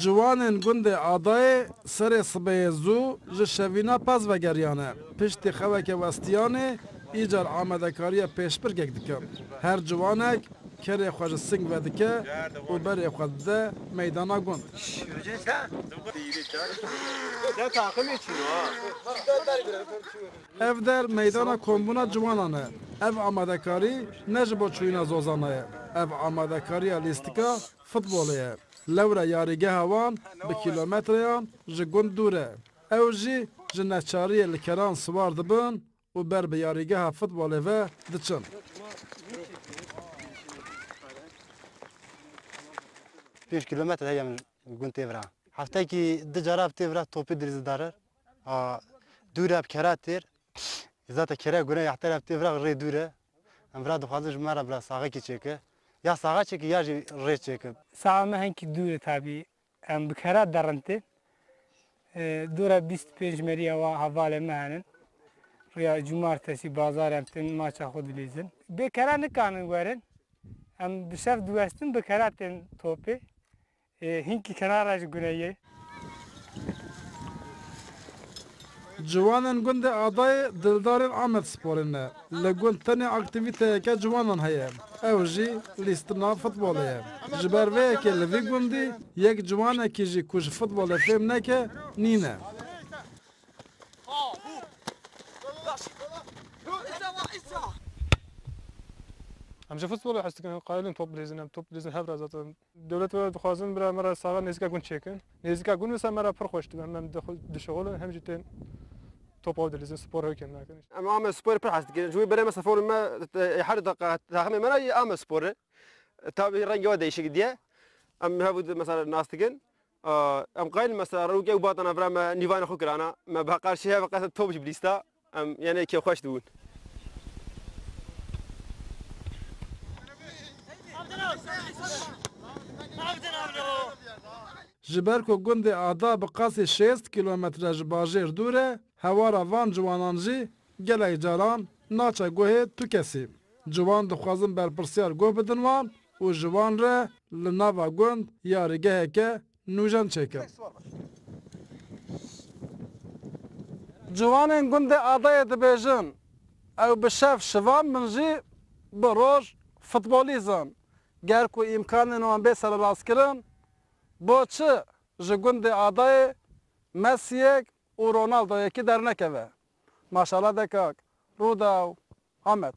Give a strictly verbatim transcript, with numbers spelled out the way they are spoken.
Ciwanên gundê Adayê serê sibehê zû ji şevîna pez vegeriyane. Piştî xeweke westiyanê îcar amadekariya pêşbirkek dikin. Her ciwanek kerê xwe ji sing vedike û berê xwe dide meydana gund. Ev der meydana kombûna ciwanan e. Ev amadekarî ne ji bo çûyîna zozana ye. Ev amadekariya lîstika futbolê ye. Lewre yarîgeha wan bi kîlometreyan ji gund dûr e. Ew jî ji neçariyê li keran siwar dibin û ber bi yarîgeha futbolê ve diçin. Pênc kîlometre heye min gund tê vira. Heftekî du cara bi tê vira topî dirîzî darir. Ha, dûr e bi kera têr. Zaten kere gure yahtere bi tê vira rê dûr e. Em vira dixwazin ji me re vira saxekî çêke. Ya saxe çêke ya jî rê çêke. Saxa me hinkî dûr e tabî. Em bi kera derin tên. E, dûre bîst pênc meriya wa hevalê me henin. Riya cumartesî bazar em tên maça xwe dilîzin. Bê kera nikanin werin. Em bi şev diwestin bi kera tên topê. E, hinkî kenara ji guneyê. Ciwanên gundê Adayê dildarên Amedsporê ne. Li gund tenê aktîvîteyeke ciwanan heye. Ew jî lîstina futbolê ye. Ji ber vê yekê li vî gundî yek ciwanekî jî ku ji futbolê fêm neke, nîne. Em ji futbolê hez dikin, em qayilin top bilîzin, em top bilîzin hev re zaten. Dewlet ve dixwazin bira me re saxa nêzîka gund çêkin. Nêzîka gund wisa me re pir xweş dibe, em, em dixwe-, dişixulin, hem jî tên top ew dilîzin, spor hewkên nakin. Em Amedsporê pir hez dikin. Ji wî berê me seferê me, e, her deqa taximê me re yê Amedspor e. Tabî rengê we değişik diye. Em hev û di mesela nas dikin. Aa, em qayil mesela rewke û batana vira me nîvana xwe kirana. Me bi qarşî hev qet top jî bilîsta. Em, yani kêfxweş dibûn. Ji ber ku gundê Ada bi qasî şêst kîlometre ji bajêr dûr e, hewara van ciwanan jî gelek caran naçe guhê tu kesî. Ciwan dixwazin berpirsiyar guh bidin wan û ji wan re li nava gund yarîgeheke nûjen çêkin. Ciwanên gundê Adayê dibêjin, ew bi şev şivan bin jî bi roj futbolîzin. Ger ku îmkanên wan bê sererastkirin, bo çi ji gundê Adayê Mesiyek û Ronaldoyekî dernekeve? Maşala de kak, Rûdaw, Amed.